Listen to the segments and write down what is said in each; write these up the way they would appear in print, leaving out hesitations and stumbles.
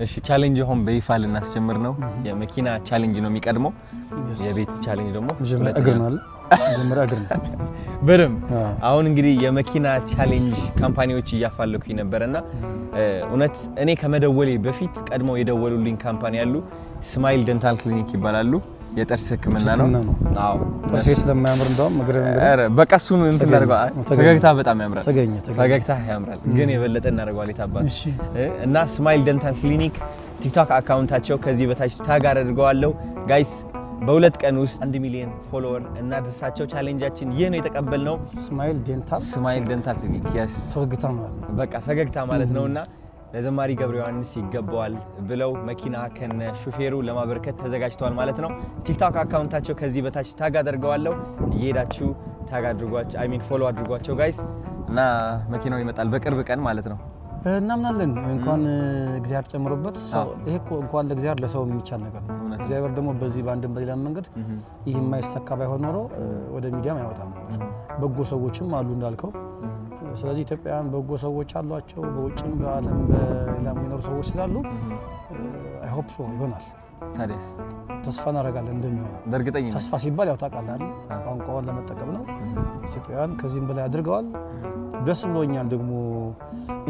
እሺ፣ challenge አሁን በይፋ ልናስጀምር ነው። የመኪና challenge ነው የሚቀድመው። የቤት challenge ደግሞ መጀመሪያ እግር ነው አለ፣ መጀመሪያ እግር ነው። በደንብ። አሁን እንግዲህ የመኪና challenge company ዎች እያፋለኩኝ ነበረና እውነት እኔ ከመደወሌ በፊት ቀድመው የደወሉልኝ company ያሉ Smile Dental Clinic ይባላሉ። የጥርስ ሕክምና ነው። ሕክምና ነው። አዎ። ጥርሴ ስለማያምር እንደውም እግር ኧረ በቃ እሱን እንትን እናደርገዋለን። ተገኘ። ፈገግታ በጣም ያምራል። ተገኘ ተገኘ። ፈገግታ ያምራል፣ ግን የበለጠ እናደርገዋለን። የታባት እሺ። እና Smile Dental Clinic TikTok account ኣቸው ከዚህ በታች tag አደርገዋለሁ። Guys፣ በ2 ቀን ውስጥ 1 ሚሊዮን follower እናድርሳቸው። Challenge ኣችን ይህ ነው የተቀበልነው። Smile Dental Smile Dental Clinic፣ yes። ፈገግታ ማለት ነው። በቃ ፈገግታ ማለት ነውና ለዘማሪ ገብረ ዮሐንስ ይገባዋል ብለው መኪና ከነ ሹፌሩ ለማበርከት ተዘጋጅተዋል ማለት ነው። TikTok account ኣቸው ከዚህ በታች tag አደርገዋለሁ። እየሄዳችሁ tag አድርጓቸው፣ I mean follow አድርጓቸው guys። እና መኪናው ይመጣል በቅርብ ቀን ማለት ነው። እናምናለን። እንኳን እግዚአብሔር ጨምሮበት ሰው ይሄ እኮ እንኳን ለእግዚአብሔር ለሰው የሚቻል ነገር ነው። እውነት ነው። እግዚአብሔር ደግሞ በዚህ በአንድም በሌላ መንገድ ይህ የማይሳካ ባይሆን ኖሮ ወደ ሚዲያም አይወጣም ነበር። በጎ ሰዎችም አሉ እንዳልከው። ስለዚህ ኢትዮጵያውያን በጎ ሰዎች አሏቸው። በውጭም በዓለም በሌላም የሚኖሩ ሰዎች ስላሉ I hope so ይሆናል። ታዲያስ። ተስፋ እናደርጋለን እንደሚሆን። በእርግጠኝነት። ተስፋ ሲባል ያው ታውቃለህ አይደል? ቋንቋውን ለመጠቀም ነው። ኢትዮጵያውያን ከዚህም በላይ አድርገዋል። ደስ ብሎኛል ደግሞ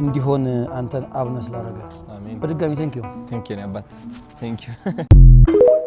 እንዲሆን አንተን አብነ ስላደረገ። አሜን። በድጋሚ thank you። Thank you አባት፣ thank you።